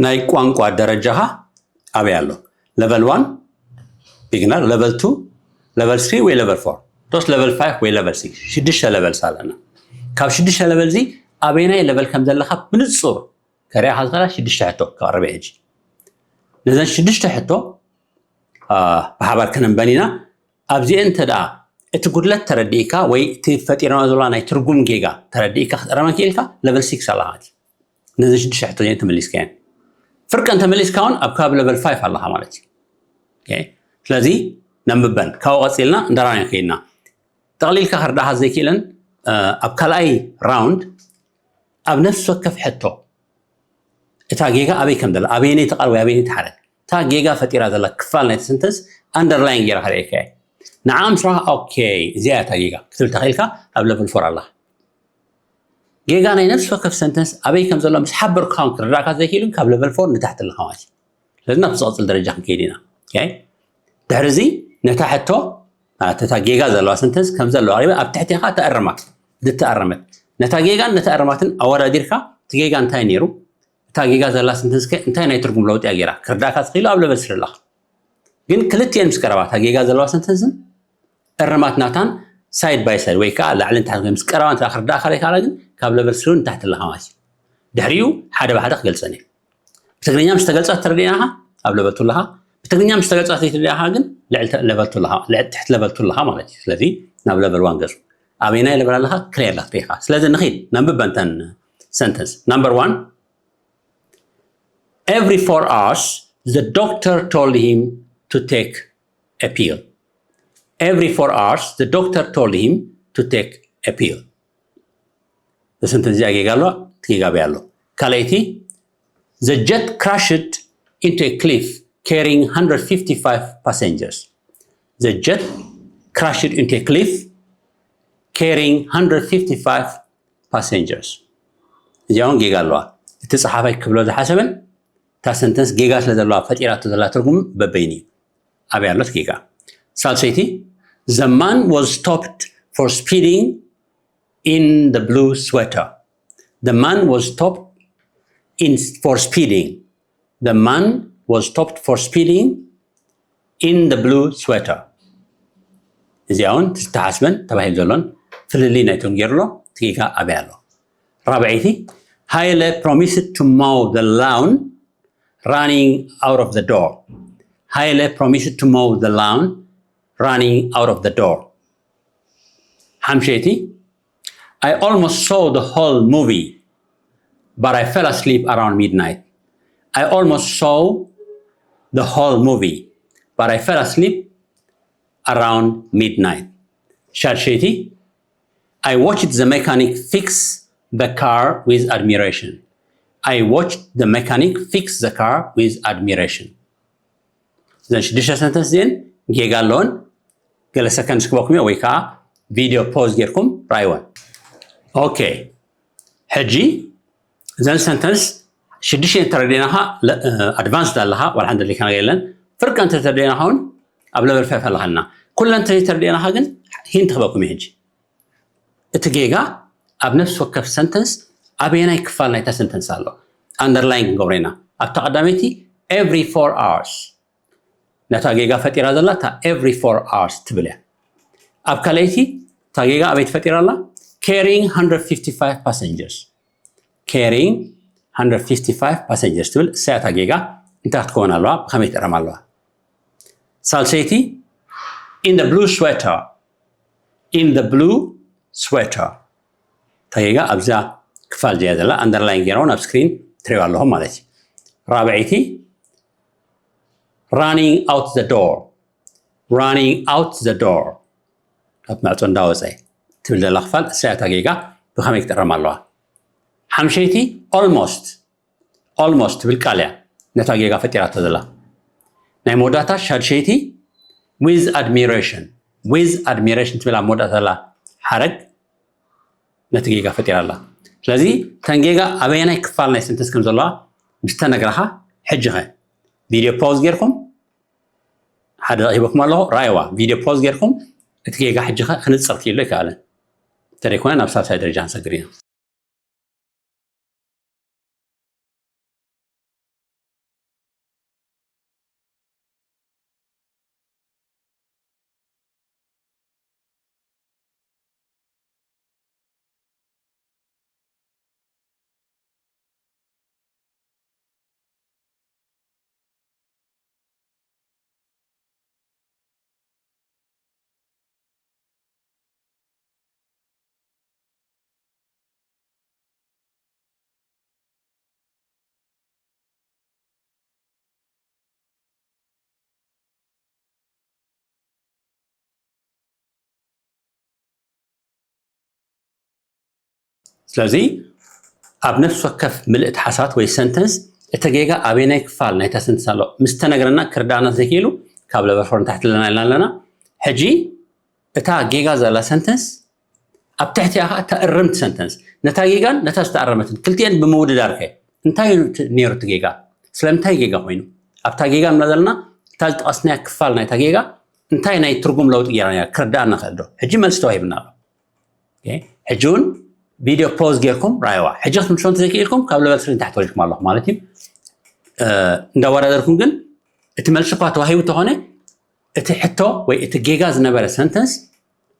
ናይ ቋንቋ ደረጃኻ ኣበይ ኣሎ? Level one beginner፣ level two፣ level three ወይ level four፣ ዶስ level five ወይ level six? ሽዱሽተ levels ኣለና። ካብ ሽዱሽተ level እዚ ኣበየናይ level ከም ዘለኻ ብንጹር ከርእያኻ ዝኽእላ ሽዱሽተ ሕቶ ከቕርብ እየ ሕጂ። ነዘን ሽዱሽተ ሕቶ ብሓባር ከነንበን ኢና። ኣብዚአን እንተ ደኣ እቲ ጉድለት ተረዲእካ ወይ እቲ ፈጢርና ዘላ ናይ ትርጉም ጌጋ ተረዲእካ ክትእረመን ክኢልካ፣ level six ኣላ ማለት እዩ። ነዚ ሽዱሽተ ሕቶ እዚአን ተመሊስካ እየን። ፍርቀን ተመሊስካ እውን ኣብ ከባቢ level five ኣለኻ ማለት እዩ። ስለዚ ነንብበን ካብኡ ቀፂልና እንዳራና ከይድና ጠቕሊልካ ክርዳእካ ዘይክእለን ኣብ ካልኣይ round ኣብ ነፍሲ ወከፍ ሕቶ እታ ጌጋ ኣበይ ከም ዘላ፣ ኣበየነይቲ ቃል ወይ ኣበየነይቲ ሓረግ እታ ጌጋ ፈጢራ ዘላ ክፋል ናይቲ sentence underline ጌራ ከርእየካ እየ። ንዓ ምስ ረኻ ኦኬ እዚኣ እታ ጌጋ ክትብል ተኽኢልካ ኣብ level four ኣላ። ጌጋ ናይ ነፍሲ ወከፍ sentence ኣበይ ከም ዘሎ ምስ ሓበርኩኻ ክርዳእካ ዘይክእልን ካብ level four ንታሕቲ ኣለኻ ማለት እዩ። ስለዚ ናብ ዝቐፅል ደረጃ ክንከይድ ኢና። ድሕሪ እዚ ነታ ሕቶ እታ ጌጋ ዘለዋ sentence ከም ዘለዋ ኣቕሪበ ኣብ ትሕቲ ኢኻ ተእርማ። ዝተኣረመት ነታ ጌጋን ነታ እርማትን ኣወዳዲርካ እቲ ጌጋ እንታይ ነይሩ፣ እታ ጌጋ ዘላ sentence ከ እንታይ ናይ ትርጉም ለውጢ እያ ጌራ ክርዳእካ ትኽኢሉ ኣብ level three ኣለኻ። ግን ክልቲኤን ምስ ቀረባ እታ ጌጋ ዘለዋ sentence ን እርማት ናታን side by side ወይ ከዓ ላዕልን ታሕትን ምስ ቀረባ እንተ ክርዳእካ ዘይከኣላ ግን ካብ level three ንታሕቲ ኣለኻ ማለት እዩ። ድሕሪኡ ሓደ ብሓደ ክገልፀን እየ። ብትግርኛ ምስ ተገልፃ ተረዲእናኻ ኣብ level two ኣለኻ። ብትግርኛ ምስ ተገልፃ ዘይተረዲእናኻ ግን ልዕሊ level two ኣለኻ፣ ልዕሊ ትሕቲ level two ኣለኻ ማለት እዩ። ስለዚ ናብ level one ገፁ። ኣበየናይ level ኣለኻ? ክልኤ ኣለኻ ትሪኢኻ። ስለዚ ንኺድ ነንብበን እተን sentence። Number one, every four hours the doctor told him to take a pill. Every four hours the doctor told him to take a pill. Sentence እዚኣ ጌጋ ኣለዋ፣ እቲ ጌጋ ኣበይ ኣሎ? ካልኣይቲ፣ the jet crashed into a cliff carrying one hundred fifty-five passengers. The jet crashed into a cliff carrying one hundred fifty-five passengers. እዚኣ እውን ጌጋ ኣለዋ። እቲ ጸሓፋይ ክብሎ ዝሓሰበን እታ sentence ጌጋ ስለ ዘለዋ ፈጢራቶ ዘላ ትርጉም በበይኑ እዩ። ኣበይ ኣሎ እቲ ጌጋ? ሳልሰይቲ፣ the man was stopped for speeding in the blue sweater. The man was stopped in for speeding. The man was stopped for speeding in the blue sweater. እዚኣ እውን ዝተሓስበን ተባሂሉ ዘሎን ፍልልይ ናይቶም ገይሩ ኣሎ። እቲ ጌጋ ኣበይ ኣሎ? ራብዐይቲ፣ ሃይለ promised to mow the lawn running out of the door. ሃይለ promised to mow the lawn running out of the door. ሓምሸይቲ፣ I almost saw the whole movie but I fell asleep around midnight. I almost saw the whole movie but I fell asleep around midnight. ሻድሸይቲ፣ I watched the mechanic fix the car with admiration. I watched the mechanic fix the car with admiration. እዘን ሽዱሽተ sentence እዚአን ጌጋ ኣለወን። ገለ ሰከንድ ክበኩም እየ ወይ ከዓ ቪድዮ ፖዝ ጌርኩም ራይወን። ኦኬ፣ ሕጂ እዘን sentence ሽዱሽተ ተረዲእናኻ advanced ኣለኻ፣ ዋላ ሓንቲ ደሊካ ነገር የለን። ፍርቀን ተተረዲእናኻ እውን ኣብ level five ኣለኻና። ኩለን ተተረዲእናኻ ግን hint ክበኩም እየ ሕጂ። እቲ ጌጋ ኣብ ነፍሲ ወከፍ sentence ኣበየናይ ክፋል ናይታ sentence ኣሎ? Underline ክንገብሮ ኢና። ኣብታ ቀዳመይቲ every four hours ነታ ጌጋ ፈጢራ ዘላ እታ every four hours ትብል እያ። ኣብ ካልኣይቲ እታ ጌጋ ኣበይ ተፈጢራ ኣላ? Carrying one hundred fifty-five passengers። Carrying one hundred fifty-five passengers ትብል እሳ እታ ጌጋ እንታይ ክትከውን ኣለዋ? ብኸመይ ትእረም ኣለዋ? ሳልሰይቲ in the blue sweater። In the blue sweater። እታ ጌጋ ኣብዛ ክፋል እዚኣ ዘላ underline ገይረውን ኣብ screen ትሪኦ ኣለኹም ማለት እዩ። ራብዐይቲ running out the door። Running out the door፣ ካብ ማዕጾ እንዳወጸ ትብል ዘላ ክፋል እሳ እታ ጌጋ ብኸመይ ክትእረም ኣለዋ? ሓምሸይቲ almost። Almost ትብል ቃል እያ ነታ ጌጋ ፈጢራቶ ዘላ። ናይ መወዳእታ ሻድሸይቲ with admiration። With admiration ትብል ኣብ መወዳእታ ዘላ ሓረግ ነቲ ጌጋ ፈጢራ ኣላ። ስለዚ እተን ጌጋ ኣበየናይ ክፋል ናይ sentence ከም ዘለዋ ምስ ተነግረኻ፣ ሕጂ ኸ ቪድዮ ፖዝ ጌርኩም ሓደ ደቂቕ ሂበኩም ኣለኹ፣ ራይዋ ቪድዮ ፖዝ ጌርኩም እቲ ጌጋ ሕጂ ኸ ክንጽር ክኢሉ ኣይከኣለን። እንተደይኮነ ናብ ሳልሳይ ደረጃ ክንሰግር ኢና። ስለዚ ኣብ ነፍሲ ወከፍ ምልእቲ ሓሳባት ወይ ሰንተንስ እቲ ጌጋ ኣበየናይ ክፋል ናይታ ሰንተንስ ኣሎ ምስ ተነግረና ክርዳእና ዘይክኢሉ ካብ ለቨል ፎር ንታሕቲ ኣለና ኢልና ኣለና። ሕጂ እታ ጌጋ ዘላ ሰንተንስ ኣብ ትሕቲኣ ከዓ እታ እርምቲ ሰንተንስ ነታ ጌጋን ነታ ዝተኣረመትን ክልቲአን ብምውድዳር ከ እንታይ እዩ ነይሩ እቲ ጌጋ? ስለምንታይ ጌጋ ኮይኑ? ኣብታ ጌጋ ንብላ ዘለና እታ ዝጠቐስናያ ክፋል ናይታ ጌጋ እንታይ ናይ ትርጉም ለውጢ ገይራ ነይራ ክርዳእና ንኽእል ዶ? ሕጂ መልሲ ተዋሂብና ኣሎ። ሕጂ እውን ቪድዮ ፖዝ ጌርኩም ራእይዋ። ሕጂ ክትምልሶ እንተዘይክኢልኩም ካብ ለቨል ስሪ ንታሕቲ ወሪድኩም ኣለኹ ማለት እዩ። እንዳወዳደርኩም ግን እቲ መልሲ እኳ ተዋሂቡ እንተኾነ እቲ ሕቶ ወይ እቲ ጌጋ ዝነበረ ሰንተንስ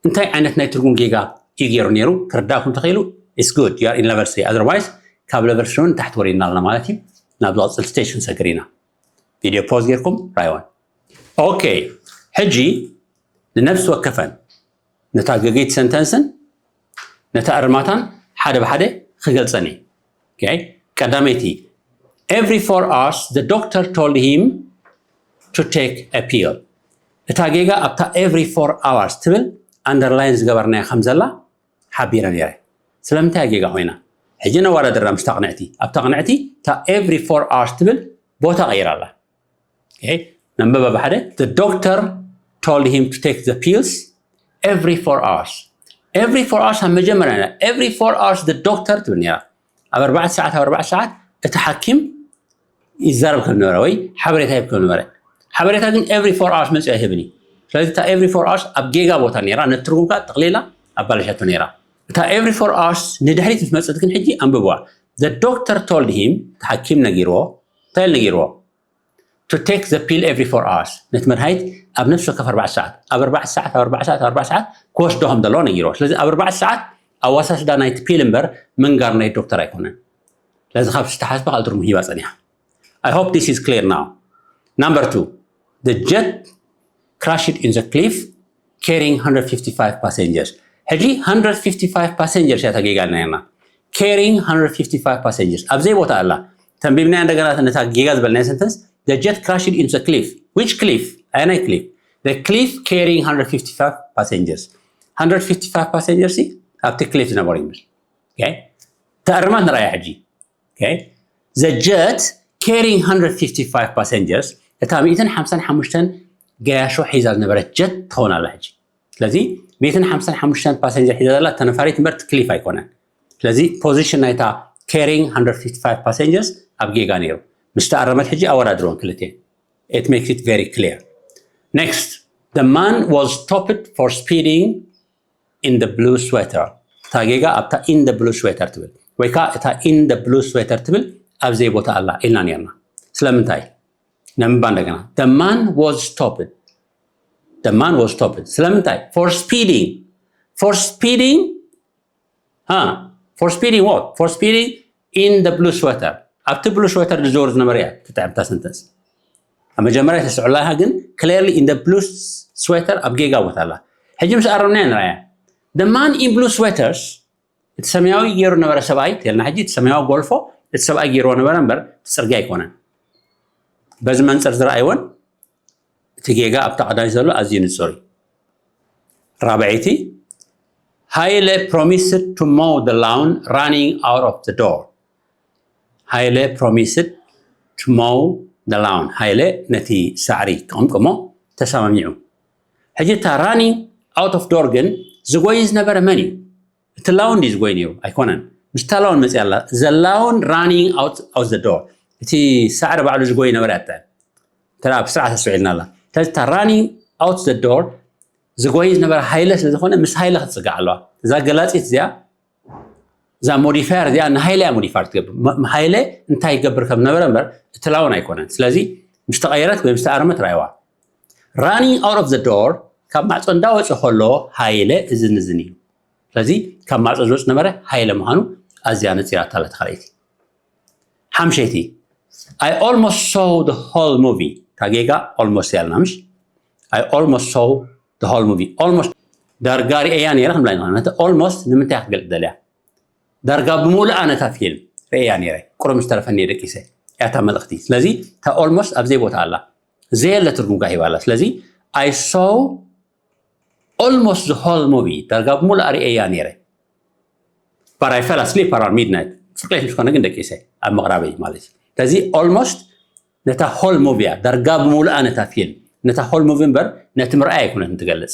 እንታይ ዓይነት ናይ ትርጉም ጌጋ እዩ ገይሩ ነይሩ ክርዳእኩም ተኽኢሉ it's good you are in level three otherwise ካብ ለቨል ስሪ ንታሕቲ ወሪድና ኣለና ማለት እዩ። ናብ ዝቐፅል ስቴሽን ሰግር ኢና። ቪድዮ ፖዝ ጌርኩም ራእይዋን። ኦኬ ሕጂ ንነፍሲ ወከፈን ነታ ገገይቲ ሰንተንስን ነታ እርማታን ሓደ ብሓደ ክገልጸን እየ። ቀዳመይቲ every four hours the doctor told him to take a pill። እታ ጌጋ ኣብታ every four hours ትብል ኣንደርላይን ዝገበርናያ ከም ዘላ ሓቢረ ነይረ። ስለምንታይ ጌጋ ኮይና? ሕጂ ነዋዳድራ ምስታ ቅንዕቲ ኣብታ ቅንዕቲ እታ every four hours ትብል ቦታ ቀይራ ኣላ። ነንበባ ብሓደ the doctor told him to take the pills every four hours። Every four hours ኣብ መጀመርያ every four hours the doctor ትብል ነይራ። ኣብ ኣርባዕተ ሰዓት ኣብ ኣርባዕተ ሰዓት እቲ ሓኪም ይዛረብ ከም ነበረ ወይ ሓበሬታ ይህብ ከም ነበረ። ሓበሬታ ግን every four hours መፅኡ ኣይህብን እዩ። ስለዚ እታ every four hours ኣብ ጌጋ ቦታ ነይራ ነቲ ትርጉም ከዓ ጠቕሊላ ኣባላሻቶ ነይራ። እታ every four hours ንድሕሪት ምስ መፀት ግን ሕጂ ኣንብብዋ። The doctor told him እቲ ሓኪም ነጊርዎ እንታይ ኢሉ ነጊርዎ? To take the pill every four hours ነቲ መድሃኒት ኣብ ነፍሲ ወከፍ ኣርባዕተ ሰዓት ኣብ ኣርባዕተ ሰዓት ኣብ ኣርባዕተ ሰዓት ኣብ ኣርባዕተ ሰዓት ክወስዶ ከም ዘለዎ ነጊርዎ። ስለዚ ኣብ ኣርባዕተ ሰዓት ኣዋሳስዳ ናይቲ ፒል እምበር ምንጋር ናይ ዶክተር ኣይኮነን። ስለዚ ካብ ዝተሓስበ ካልእ ትርጉም ሂባ ጸኒሓ። I hope this is clear now. Number two, the jet crashed in the cliff carrying one hundred fifty-five passengers. ሕጂ one hundred fifty-five passengers እያ ተጌጋ ነርና። Carrying one hundred fifty-five passengers ኣብዘይ ቦታ ኣላ። ተንቢብናያ እንደገና ነታ ጌጋ ዝበልናያ ሰንተንስ the jet crashed into the cliff. Which cliff? ኣየናይ cliff? The cliff carrying one hundred fifty-five passengers. One hundred fifty-five passengers ኣብቲ cliff ዝነበሩ ይብል። ተኣርማት ንረኣያ ሕጂ። The jet carrying one hundred fifty-five passengers እታ ሚእትን ሓምሳን ሓሙሽተን ገያሾ ሒዛ ዝነበረት ጀት ትኸውን ኣላ ሕጂ። ስለዚ ሚእትን ሓምሳን ሓሙሽተን ፓሰንጀር ሒዛ ዘላ ተነፋሪት እምበር ክሊፍ ኣይኮነን። ስለዚ position ናይታ carrying one hundred fifty-five passengers ኣብ ጌጋ ነይሩ። ምስ ተኣረመት ሕጂ ኣወዳድርወን ክልቴን። It makes it very clear. Next, the man was stopped for speeding in the blue sweater። እታ ጌጋ ኣብታ in the blue sweater ትብል ወይ ከዓ እታ in the blue sweater ትብል ኣብ ዘይቦታ ኣላ ኢልና ነርና። ስለምንታይ? ነንባ እንደገና the man was stopped. The man was stopped ስለምንታይ? For speeding. For speeding. For speeding what? For speeding in the blue sweater. ኣብቲ blue sweater ዝዘወር ዝነበረ እያ ትጥዕምታ ሰንተንስ። ኣብ መጀመርያ ተስዕላይካ ግን clearly in the blue sweater ኣብ ጌጋ ቦታ ኣላ። ሕጂ ምስ ኣረምናያ ንርኣያ። The man in blue sweaters እቲ ሰማያዊ ገይሩ ነበረ ሰብኣይ ተልና ሕጂ እቲ ሰማያዊ ጎልፎ እቲ ሰብኣይ ገይርዎ ነበረ እምበር እቲ ፅርግያ ኣይኮነን። በዚ መንፅር ዝረኣይዎን እቲ ጌጋ ኣብታ ቀዳሚ ዘሎ ኣዝዩ ንፁር እዩ። ራብዐይቲ ሃይለ promised to mow the lawn running out of the door። ሃይለ promised to mow the lawn ሃይለ ነቲ ሳዕሪ ክቕምቅሞ ተሰማሚዑ። ሕጂ እታ running out of door ግን ዝጎይ ዝነበረ መን እዩ? እቲ ላውን ድዩ ዝጎይ ነይሩ? ኣይኮነን። ምስታ ላውን መፅያ ኣላ። The lawn running out of the door እቲ ሳዕሪ ባዕሉ ዝጎይ ነበረ ኣጠ እንተ ብስርዓት ኣስውዒልና ኣላ። ስለዚ እታ running out the door ዝጎይ ዝነበረ ሃይለ ስለ ዝኾነ ምስ ሃይለ ክትፅጋዕ ኣለዋ። እዛ ገላፂት እዚኣ እዛ ሞዲፋየር እዚኣ ንሃይለ እያ ሞዲፋየር ትገብር። ሃይለ እንታይ ይገብር ከም ነበረ እምበር እቲ ላውን ኣይኮነን። ስለዚ ምስ ተቐየረት ወይ ምስ ተኣረመት ራይዋ። Running out of the door ካብ ማዕፆ እንዳወፀ ከሎ ሃይለ እዝን እዝን እዩ። ስለዚ ካብ ማዕፆ ዝወፅ ነበረ ሃይለ ምዃኑ ኣዝያ ነፂራታ ኣላ ተኻልኣይቲ። ሓምሸይቲ I almost saw the whole movie። እታ ጌጋ almost ያልና ምሽ? I almost saw the whole movie. Almost ዳርጋ ርእያ ነይረ ክንብላ ኢና። ነቲ almost ንምንታይ ክትገልጽ ደልያ? ዳርጋ ብምሉኣ ነታ ፊልም ርእያ ነይረ። ቁሩብ ዝተረፈኒ ደቂሰ እያ እታ መልእኽቲ። ስለዚ እታ almost ኣብ ዘይቦታ ኣላ። ዘየለ ትርጉም ጋ ሂባ ኣላ። ስለዚ I saw almost the whole movie ዳርጋ ብምሉኣ ርእያ ነይረ። But I fell asleep around midnight. ፍርቂ ሌሊት ምስ ኮነ ግን ደቂሰ፣ ኣብ ምቕራበይ ማለት እዩ። ስለዚ almost ነታ whole movie እያ፣ ዳርጋ ብምሉኣ ነታ ፊልም፣ ነታ whole movie እምበር ነቲ ምርኣይ ኣይኮነትን ትገልጽ።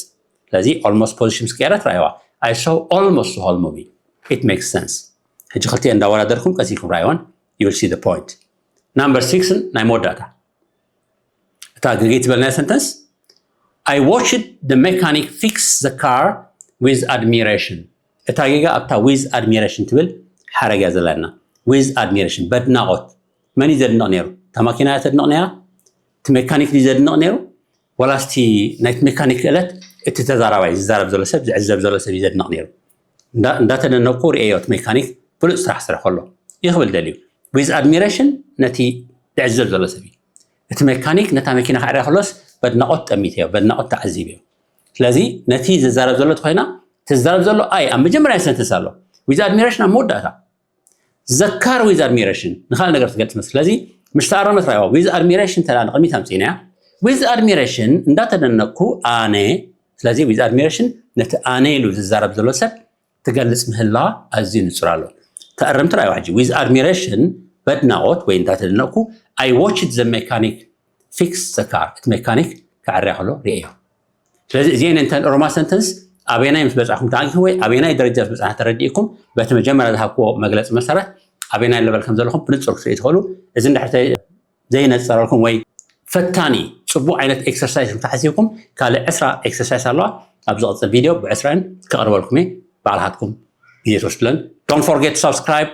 ስለዚ almost position ምስ ቀየረት ርኣይዋ። I saw almost the whole movie. It makes sense. ሕጂ ክልቲኤን እንዳወዳደርኩም ቀስ ኢልኩም ርኣይወን፣ you will see the point. Number six ናይ መወዳእታ፣ እታ ገገይ ትበልናያ sentence, I watched the mechanic fix the car with admiration. እታ ጌጋ ኣብታ with admiration ትብል ሓረግ እያ ዘለና። With admiration፣ በድናቖት። መን እዩ ዘድንቕ ነይሩ? እታ ማኪና እያ ተድንቕ ነይራ? እቲ ሜካኒክ ድዩ ዘድንቕ ነይሩ? ዋላስቲ ናይቲ ሜካኒክ ክእለት እቲ ተዛራባይ ዝዛረብ ዘሎ ሰብ ዝዕዘብ ዘሎ ሰብ እዩ ዘድንቕ ነይሩ። እንዳ- እንዳተደነቕኩ ርእየዮ እቲ ሜካኒክ ብሉፅ ስራሕ ስራሕ ከሎ ይኽብል ደልዩ። With admiration ነቲ ዝዕዘብ ዘሎ ሰብ እዩ። እቲ ሜካኒክ ነታ መኪና ክዕርያ ከሎስ በድናቖት ጠሚተዮ፣ በድናቖት ተዓዚብዮ። ስለዚ ነቲ ዝዛረብ ዘሎ ተኮይና ትዛረብ ዘሎ ኣይ ኣብ መጀመርያ ሰንተንስ ኣሎ። With admiration ኣብ መወዳእታ ዘካር with admiration ንካል ነገር ትገልጽ መስል። ስለዚ ምስ ተኣረመት ራይዋ with admiration ተላ ንቕድሚት ኣምጺእናያ። With admiration እንዳተደነቅኩ ኣነ፣ ስለዚ with admiration ነቲ ኣነ ኢሉ ዝዛረብ ዘሎ ሰብ ትገልጽ ምህላ ኣዝዩ ንጹር ኣሎ። ተኣረምቲ ራይዋ ሕጂ with admiration በድናቆት ወይ እንዳተደነቅኩ I watched the mechanic fix the car፣ እቲ ሜካኒክ ክዕርያ ከሎ ርእዮ። ስለዚ እዚአን እንተን ሮማ ሰንተንስ ኣበየናይ ምስ በጻሕኩም ተዓጊኹም ወይ ኣበየናይ ደረጃ ምስ በጻሕና ተረዲእኩም በቲ መጀመርያ ዝሃብክዎ መግለጺ መሰረት ኣበየናይ ለበል ከም ዘለኹም ብንጹር ክትርኢ ትኽእሉ። እዚ እንድሕር ዘይነጸረልኩም ወይ ፈታኒ ጽቡቕ ዓይነት ኤክሰርሳይዝ እንተሓሲብኩም ካልእ ዕስራ ኤክሰርሳይዝ ኣለዋ። ኣብ ዝቕጽል ቪድዮ ብዕስራን ከቕርበልኩም እየ። ባዕልኻትኩም ግዜ ትወስድለን። Don't forget to subscribe,